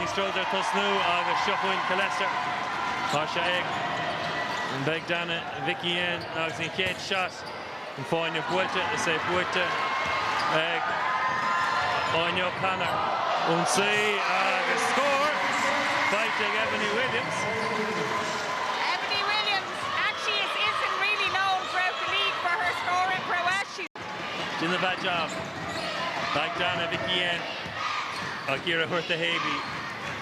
Courtney Strawser tosnú agus seo chugainn Killester. Tá sé ag an Beidh Dana Mhicí N agus an chéad shot an fáinne buailte is é buaite ag Áine O'Connor. Ionsaí agus scór faighte ag Ebony Williams. Ebony Williams actually is, isn't really known throughout the league for her scoring prowess. She's Déanamh a job. Beidh Dana Mhicí N ag iarraidh thabhairt do Havey.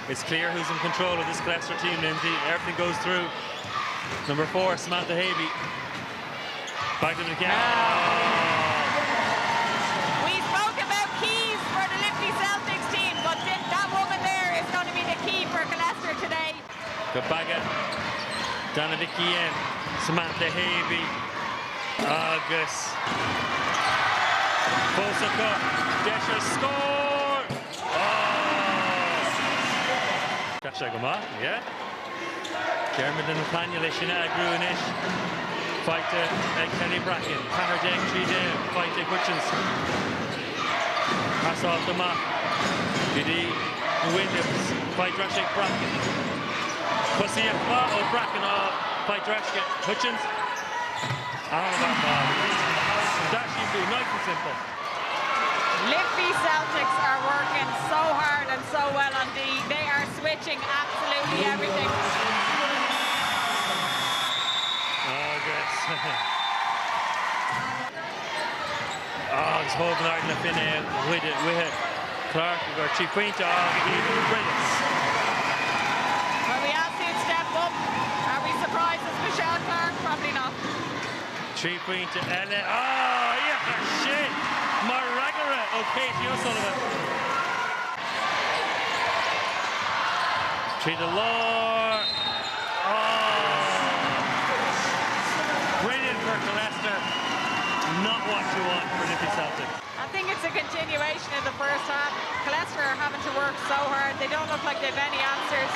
It's clear who's in control of this Killester team, Lindsay. Everything goes through. Number 4, Samantha Havey. Back to the again. We spoke about keys for the Liffey Celtics team, but that woman there is going to be the key for Killester today. Go baga Dana Mhicí N, Samantha Havey agus fós acu deis ar scór! Oh! Gach sé go maith, yeah. Dermot and Nathaniel é sin a eagrú anois. Faighte ag Kelly Bracken. 14 13 faighte ag Hutchins. Pasáilte amach go dtí Williams. Faighte ar ais ag Bracken. Tosaíocht mhaith ó Bracken á faighte ar ais ag Hutchins. An-mhaith. Dash nice and simple. Liffey Celtics are working so hard and so well on D. They are switching absolutely everything. Agus agus thóg an na finné withe Clark gur trí pointe brilliant. Well, we asked you to step up. Are we surprised it's Michelle Clark? Probably not. Trí pointe eile sin mar fhreagra ó Katie O'Sullivan. Trí de lár. Oh! Brilliant for Killester. Not what you want for Liffey Celtic. I think it's a continuation of the first half. Killester are having to work so hard. They don't look like they've any answers.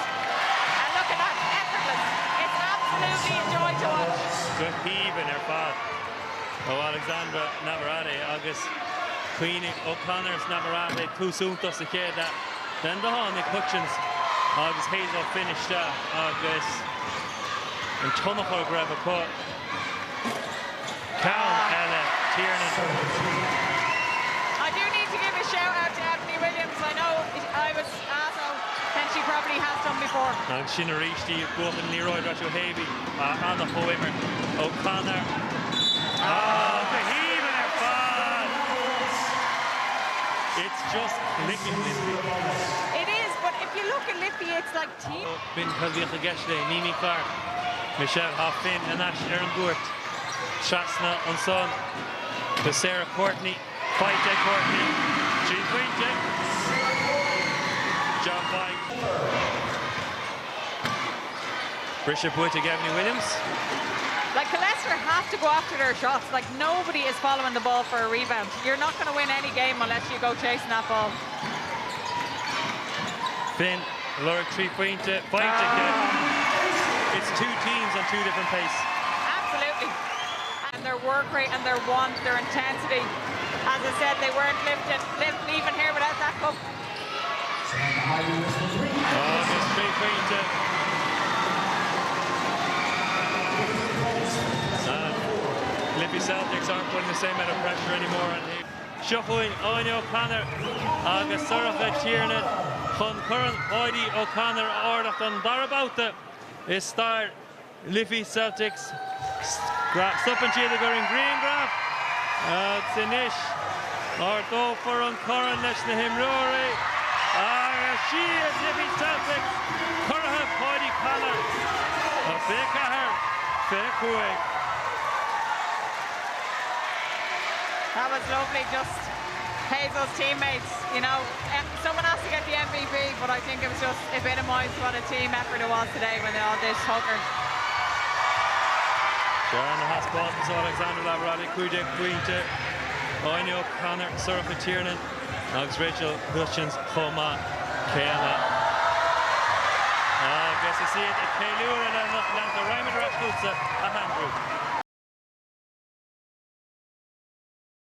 And look at that, effortless. It's absolutely a joy to watch. Go haoibhinn ar fad ó Alexandra Navarrete agus Queenie O'Connor's Navarrete túsúnta sa chéad leath. Den do tháinig Hutchins agus Hazel Finn isteach agus an tionchar go raibh acu. Ceann eile Tiernan. I do need to give a shout out to Ebony Williams. I know I was asked than she probably has done before. Agus sin arís í buachan liathróid ó Havey anna chóimir O'Connor. Go haoibhinn ar fad. It's just clicking Lindsay. It is, but if you look at Liffey, it's like team. Bin Calvíoch a gceisle Mimi Clark. Michelle Hoffin an ais ar an gcúirt. Trasna ansan go Sarah Courtney. Faighte Courtney. Trí pointe. John Pike. Brisha buaite Ebony Williams. Like Killester have to go after their shots. Like nobody is following the ball for a rebound. You're not going to win any game unless you go chasing that ball. Finn, Lorg trí pointe, faighte ah. It's two teams on two different pace. Absolutely. And their work rate and their want, their intensity. As I said, they weren't lifted, lift, leaving here without that cup. Agus trí pointe. Liffey Celtics aren't putting the same amount of pressure anymore on here. Seo chugainn Áine O'Connor agus Sorcha Tiernan chun Corn Paudie O'Connor a ardach an dara babhta i stair Liffey Celtics. Stopann siad ag cur an grianghraf agus anois ardófar an corn leis na himreoirí agus siad Liffey Celtics curaidh Paudie Connor a 24 25. That was lovely, just Hazel's teammates, you know, someone has to get the MVP, but I think it was just epitomised what a team effort it was today when they all did hooker. John Haspal Alexander Laverati 15 pointe Áine O'Connor Sorcha Tiernan agus Rachel Hutchins chomh maith céanna. Agus is iad ag ceiliúradh le lucht leanta Raymond Rashkutsa a Andrew.